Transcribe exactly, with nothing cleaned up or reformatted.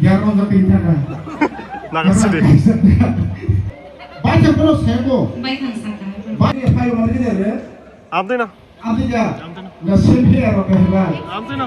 Yarong jati thaka. Naga sidi. Baca pura sebo. Baik ang saka. Baik ya, payo mana kita ya? Amtino. Amtija. Na semphe ya roke hela. Amtino.